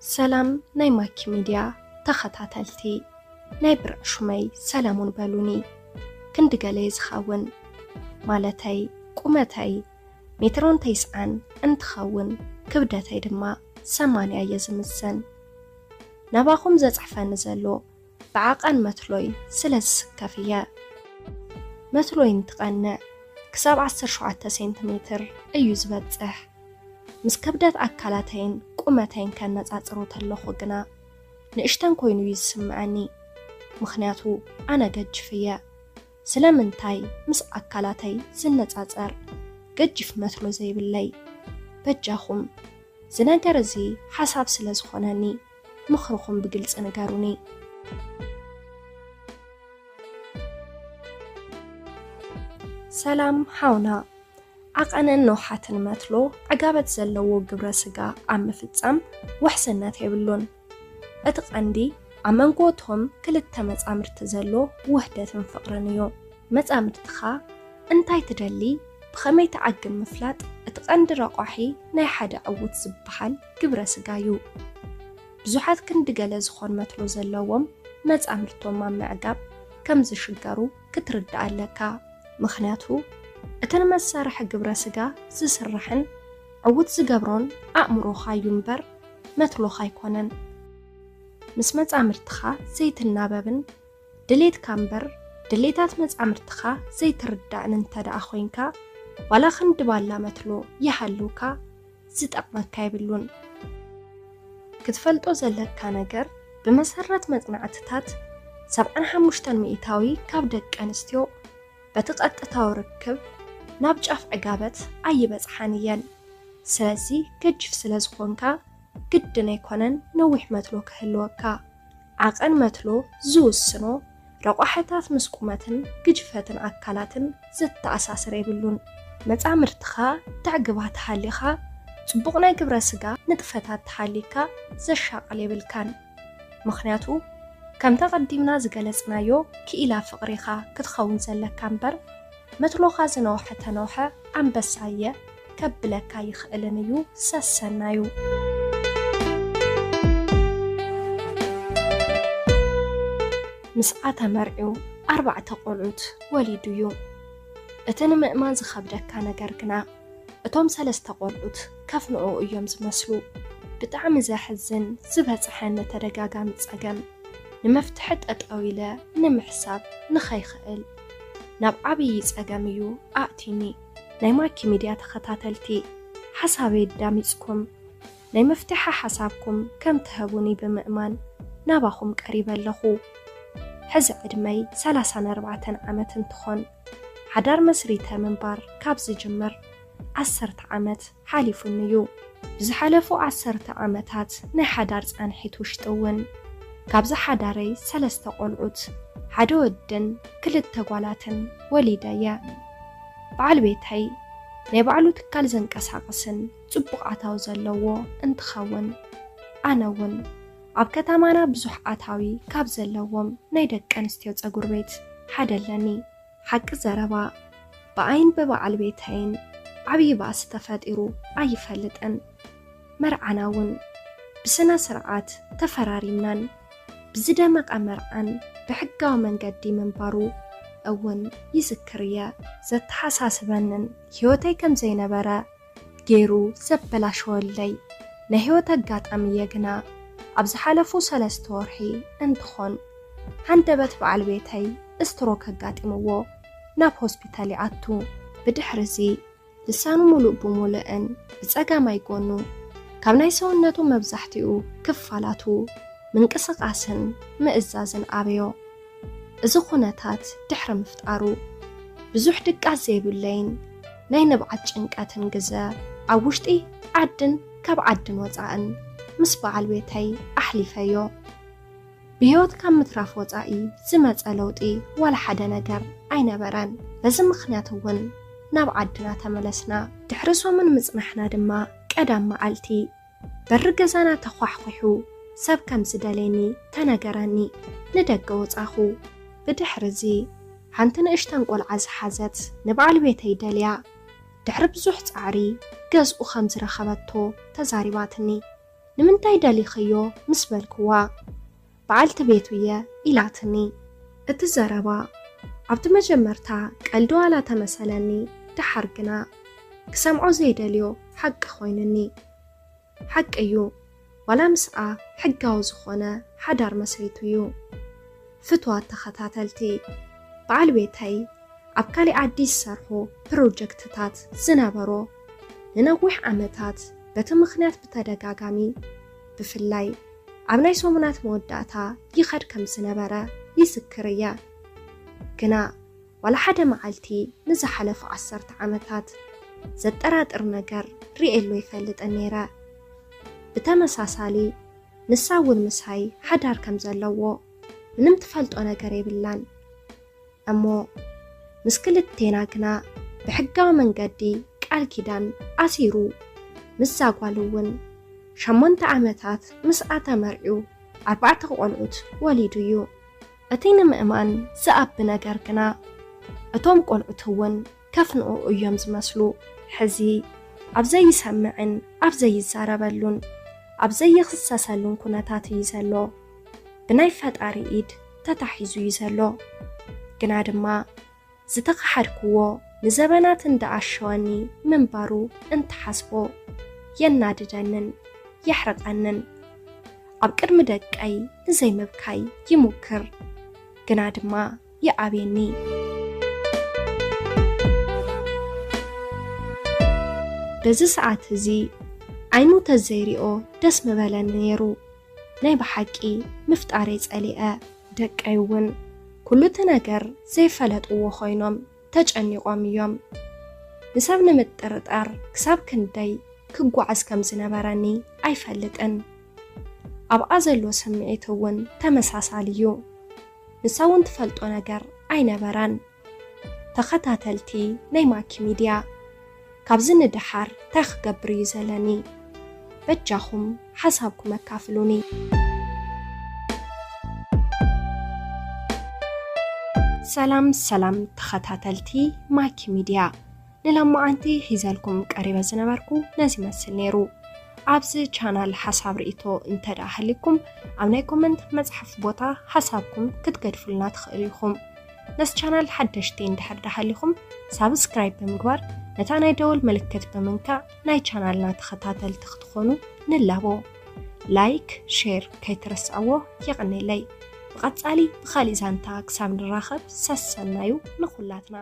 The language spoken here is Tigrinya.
ሰላም ናይ ማኪ ሚድያ ተኸታተልቲ፣ ናይ ብርዕ ሹመይ ሰለሙን በሉኒ። ክንዲ ገለይ ዝኸውን፣ ማለተይ ቁመተይ ሜትሮን ተስዓን እንትኸውን፣ ክብደተይ ድማ ሰማንያ እየ ዝምዘን። ናባኹም ዘጽሕፈኒ ዘሎ ብዓቐን መትሎይ ስለ ዝስከፍ እየ። መትሎይ እንትቐንዕ ክሳብ ዓሰርተ ሸውዓተ ሴንቲሜትር እዩ ዝበጽሕ። ምስ ከብደት ኣካላተይን ቁመተይን ከነጻጽሮ ተለኹ ግና ንእሽተን ኮይኑ እዩ ዝስምዐኒ። ምኽንያቱ ኣነ ገጅፍ እየ። ስለምንታይ ምስ ኣካላተይ ዝነጻጸር ገጅፍ መትሎ ዘይብለይ? በጃኹም፣ እዚ ነገር እዚ ሓሳብ ስለ ዝኾነኒ ምኽርኹም ብግልጺ ንገሩኒ። ሰላም ሓውና፣ ዓቐንን ነውሓትን መትሎ ዕጋበት ዘለዎ ግብረ ስጋ ኣብ ምፍጻም ውሕስነት የብሉን። እቲ ቀንዲ ኣብ መንጎ እቶም ክልተ መጻምድቲ ዘሎ ውህደትን ፍቕርን እዩ። መጻምድትኻ እንታይ ትደሊ፣ ብኸመይ ትዓግብ ምፍላጥ እቲ ቀንዲ ረቋሒ ናይ ሓደ ዕዉት ዝበሃል ግብረ ስጋ እዩ። ብዙሓት ክንዲ ገለ ዝኾን መትሎ ዘለዎም መጻምድቶም ኣብ ምዕጋብ ከም ዝሽገሩ ክትርዳእ ኣለካ። ምኽንያቱ እቲ ንመሳርሒ ግብረ ስጋ ዝስርሕን ዕዉት ዝገብሮን ኣእምሮኻ እዩ እምበር መትሎኻ ኣይኮነን። ምስ መጻምድትኻ ዘይትናበብን ድሌትካ እምበር ድሌታት መጻምድትኻ ዘይትርዳእን እንተ ደኣ ኮይንካ፣ ዋላ ክንዲ ባላ መትሎ ይሃልውካ፣ ዝጠቕመካ የብሉን። ክትፈልጦ ዘለካ ነገር፣ ብመሰረት መጽናዕትታት፣ ሰብዓን ሓሙሽተን ሚእታዊ ካብ ደቂ ኣንስትዮ በቲ ቀጥታዊ ርክብ ናብ ጫፍ ዕጋበት ኣይበጽሓን እየን። ስለዚ ገጅፍ ስለ ዝኾንካ ግድን ኣይኮነን ነዊሕ መትሎ ክህልወካ። ዓቐን መትሎ ዝውስኖ ረቋሕታት ምስ ቁመትን ግጅፈትን ኣካላትን ዝተኣሳሰር የብሉን። መጻምድትኻ ተዕግባ ተሃሊኻ፣ ጽቡቕ ናይ ግብረ ስጋ ንጥፈታት ተሃሊካ ዘሻቕል የብልካን። ምኽንያቱ ከምቲ ኣቐዲምና ዝገለጽናዮ ክኢላ ፍቕሪኻ ክትኸውን ዘለካ እምበር መትሎኻ ዝነውሐ ተነውሐ ኣንበሳ እየ ከብለካ ይኽእልን እዩ ሰሰናዩ። ምስኣ ተመርዕዩ ኣርባዕተ ቆልዑት ወሊዱ እዩ። እቲ ንምእማን ዝኸብደካ ነገር ግና እቶም ሰለስተ ቆልዑት ከፍንኡ እዮም ዝመስሉ። ብጣዕሚ ዘሕዝን ዝበጽሐኒ ተደጋጋሚ ጸገም፣ ንመፍትሒ ጠጠው ኢለ ንምሕሳብ ንኸይኽእል ናብ ዓብዪ ጸገም እዩ ኣእቲኒ። ናይ ማኪ ሚድያ ተኸታተልቲ፣ ሓሳበይ ኣዳሚጽኩም ናይ መፍትሒ ሓሳብኩም ከም ትህቡኒ ብምእማን ናባኹም ቀሪበ ኣለኹ። ሕዚ ዕድመይ ሰላሳን ኣርባዕተን ዓመት እንትኾን፣ ሓዳር መስሪተ ምንባር ካብ ዝጅምር ዓሰርተ ዓመት ሓሊፉኒ እዩ። ብዝሓለፉ ዓሰርተ ዓመታት ናይ ሓዳር ጻንሒት ውሽጢ እውን ካብዚ ሓዳረይ ሰለስተ ቆልዑት፣ ሓደ ወድን ክልተ ጓላትን ወሊደ እየ። በዓል ቤተይ ናይ ባዕሉ ትካል ዘንቀሳቕስን ጽቡቕ ኣታዊ ዘለዎ እንትኸውን፣ ኣነ እውን ኣብ ከተማና ብዙሕ ኣታዊ ካብ ዘለዎም ናይ ደቂ ኣንስትዮ ጸጉር ቤት ሓደ ኣለኒ። ሓቂ ዘረባ፣ ብኣይን ብበዓል ቤተይን ዓብዪ ባእሲ ተፈጢሩ ኣይፈልጥን። መርዓና እውን ብስነ ስርዓት ተፈራሪምናን ብዝደመቐ መርዓን ብሕጋዊ መንገዲ ምንባሩ እውን ይዝክር እየ። ዘተሓሳስበንን ህይወተይ ከም ዘይነበረ ገይሩ ዘበላሸወለይ ናይ ህይወት ኣጋጣሚ እየ። ግና ኣብ ዝሓለፉ ሰለስተ ወርሒ እንትኾን፣ ሃንደበት በዓል ቤተይ ስትሮክ ኣጋጢምዎ ናብ ሆስፒታል ይኣቱ። ብድሕሪ እዚ ልሳኑ ሙሉእ ብሙሉእን ብጸጋማይ ጎኑ ካብ ናይ ሰውነቱ መብዛሕትኡ ክፋላቱ ምንቅስቓስን ምእዛዝን ኣበዮ። እዚ ኩነታት ድሕሪ ምፍጣሩ፣ ብዙሕ ድቃስ ዘይብለይን ናይ ንብዓት ጭንቀትን ግዘ ኣብ ውሽጢ ዓድን ካብ ዓድን ወጻእን ምስ በዓል ቤተይ ኣሕሊፈዮ። ብህይወት ካብ ምትራፍ ወጻኢ ዝመጸ ለውጢ ዋላ ሓደ ነገር ኣይነበረን። በዚ ምኽንያት እውን ናብ ዓድና ተመለስና። ድሕሪ ሰሙን ምጽናሕና ድማ ቀዳም መዓልቲ በሪ ገዛና ተዃሕኲሑ ሰብ ከም ዝደልየኒ ተነገረኒ። ንደገ ወጻኹ። ብድሕሪ እዚ ሓንቲ ንእሽተን ቆልዓ ዝሓዘት ንበዓል ቤተይ ደልያ ድሕሪ ብዙሕ ጻዕሪ ገዝኡ ከም ዝረኸበቶ ተዛሪባትኒ። "ንምንታይ ደሊኽዮ?" ምስ በልክዋ፣ "በዓልቲ ቤቱ እየ" ኢላትኒ። እቲ ዘረባ ኣብቲ መጀመርታ ቀልዲ ዋላ ተመሰለኒ፣ ደሓር ግና ክሰምዖ ዘይደልዮ ሓቂ ኮይኑኒ። ሓቂ እዩ፣ ዋላ ምስኣ ሕጋዊ ዝኾነ ሓዳር መስሪቱ እዩ። ፍትዋት ተኸታተልቲ፣ በዓል ቤተይ ኣብ ካሊእ ዓዲ ዝሰርሑ ፕሮጀክትታት ዝነበሮ፣ ንነዊሕ ዓመታት በቲ ምኽንያት ብተደጋጋሚ፣ ብፍላይ ኣብ ናይ ሰሙናት መወዳእታ ይኸድ ከም ዝነበረ ይዝክር እየ። ግና ዋላ ሓደ መዓልቲ ንዝሓለፉ ዓሰርተ ዓመታት ዘጠራጥር ነገር ርእየሉ ይፈልጥን ነይረ። ብተመሳሳሊ ንሳ እውን ምሳይ ሓዳር ከም ዘለዎ ምንም ትፈልጦ ነገር የብላን። እሞ ምስ ክልቴና ግና ብሕጋዊ መንገዲ ቃል ኪዳን ኣሲሩ፣ ምስዛ ጓል እውን ሸሞንተ ዓመታት ምስኣ ተመርዕዩ ኣርባዕተ ቆልዑት ወሊዱ እዩ። እቲ ንምእማን ዝኣቢ ነገር ግና፣ እቶም ቆልዑት እውን ከፍንኡ እዮም ዝመስሉ። ሕዚ ኣብ ዘይሰምዕን ኣብ ዘይዛረበሉን ኣብ ዘይኽሰሰሉን ኩነታት እዩ ዘሎ። ብናይ ፈጣሪ ኢድ ተታሒዙ እዩ ዘሎ። ግና ድማ ዝተኸሓድክዎ ንዘበናት እንዳኣሸወኒ ምንባሩ እንትሓስቦ የናድደንን የሕርቐንን። ኣብ ቅድሚ ደቀይ ንዘይምብካይ ይሙክር፣ ግና ድማ ይኣብየኒ። በዚ ሰዓት እዚ ዓይኑ ተዘይሪኦ ደስ ምበለኒ ነይሩ። ናይ ብሓቂ ምፍጣረይ ጸሊአ። ደቀይ እውን ኩሉ እቲ ነገር ዘይፈለጥዎ ኮይኖም ተጨኒቖም እዮም። ንሰብ ንምጥርጣር ክሳብ ክንደይ ክጓዓዝ ከም ዝነበረኒ ኣይፈልጥን። ኣብኣ ዘሎ ስምዒት እውን ተመሳሳሊ እዩ። ንሳ እውን ትፈልጦ ነገር ኣይነበራን። ተኸታተልቲ ናይ ማኪ ሚድያ፣ ካብዚ ንደሓር እንታይ ክገብር እዩ ዘለኒ? በጃኹም ሓሳብኩም ኣካፍሉኒ። ሰላም ሰላም ተኸታተልቲ ማኪ ሚድያ፣ ንሎማዓንቲ ሒዘልኩም ቀሪበ ዝነበርኩ ነዚ ይመስል ነይሩ። ኣብዚ ቻናል ሓሳብ ርእይቶ እንተ ደኣ ሃልይኩም፣ ኣብ ናይ ኮመንት መጽሓፍ ቦታ ሓሳብኩም ክትገድፉልና ትኽእሉ ኢኹም። ነዚ ቻናል ሓደሽቲ እንድሕር ደኣ ሃሊኹም፣ ሳብስክራይብ ብምግባር ነታ ናይ ደወል ምልክት ብምንካእ ናይ ቻናልና ተኸታተልቲ ክትኾኑ ንላቦ። ላይክ፣ ሼር ከይትረስዕዎ። የቐኔለይ። ብቐጻሊ ብኻሊእ ዛንታ ክሳብ ንራኸብ ሰሰናዩ ንኹላትና።